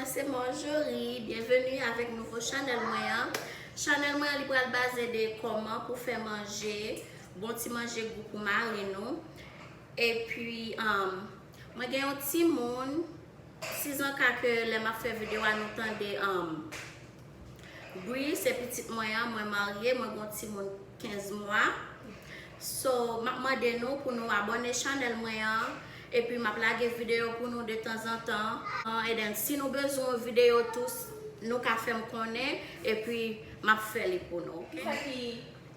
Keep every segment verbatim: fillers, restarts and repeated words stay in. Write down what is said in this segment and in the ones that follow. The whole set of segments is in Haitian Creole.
Mwen se Marjorie, byenveni avèk nouvo chanèl mwen an. Chanèl mwen an li pral baze de kòman pou fè manje, bon ti manje gou pou mari nou. Epi, um, mwen gen yon timoun, sizanka ke lè m ap fè videyo a nou tande um, bri, se pitit mwen an, mwen marye, mwen gen yon timoun kenz mwa. So, m ap mande nou pou nou abòne chanèl mwen an, epi m ap lage videyo pou nou de tanzantan. And then, si nou bezwen yon videyo tou, nou ka fè m konnen, epi m ap fè li pou nou, ok? Kisa ki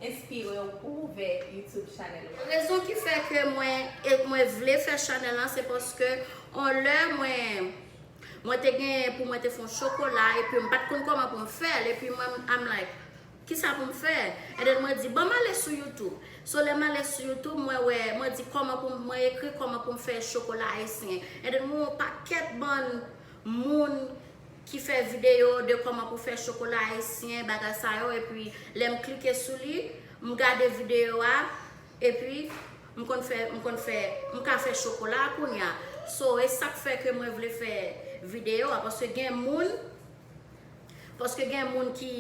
enspire w pou w ouvè YouTube channel ou? Rezon ki fè ke mwen, e mwen vle fè chanèl lan, se paske on lè mwen, mwen te gen pou mwen te fè yon chokola, epi m pa t konn kòman pou m fè l, epi mwen, I'm like, kisa pou m fè? And then mwen di, ban m ale sou YouTube. So, lè m ale sou YouTube, mwen wè, mwen di, kòman pou m, mwen ekri kòman pou m fè chokola ayisyen. And then mwen wè yon pakèt bann moun ki fè videyo de kòman pou fè chokola ayisyen, bagay sa yo, epi lè m klike sou li, m gade videyo a, epi m konn fè, m konn fè, m ka fè chokola a kounye a. So, e sa k fè ke mwen vle fè videyo a, paske gen moun, paske gen moun ki,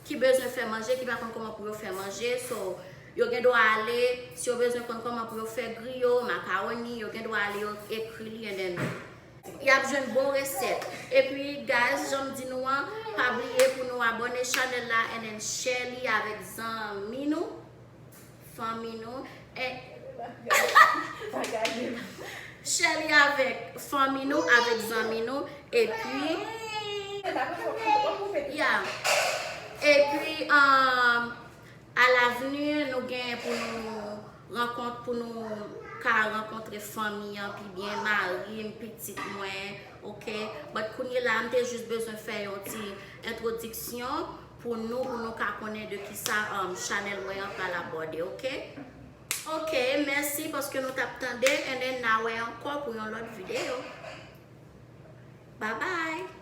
ki bezwen fè manje, ki pa konn kòman pou yo fè manje, so, yo gen dwa ale, si yo bezwen konn kòman pou yo fè griyo, makawoni, yo gen dwa ale yo ekri li, and then y ap jwenn bon resèt. Epi, guys, jan m di nou an, pa bliye pou nou abòne chanèl la and then share li avèk zanmi nou, fanmi nou, and share li avèk fanmi nou, avèk zanmi nou, epi, yeah. Epi, um, alavni, nou gen pou nou rankont, pou nou ka rankontre fanmi an pi byen, mari m, pitit mwen, ok? But kounye la, m te jis bezwen fè yon ti entwodiksyon pou nou, pou nou ka konnen de kisa, um, chanèl mwen an pral abòde, ok? Ok, mèsi paske nou t ap tande, and then n a wè ankò pou yon lòt videyo. Bye bye!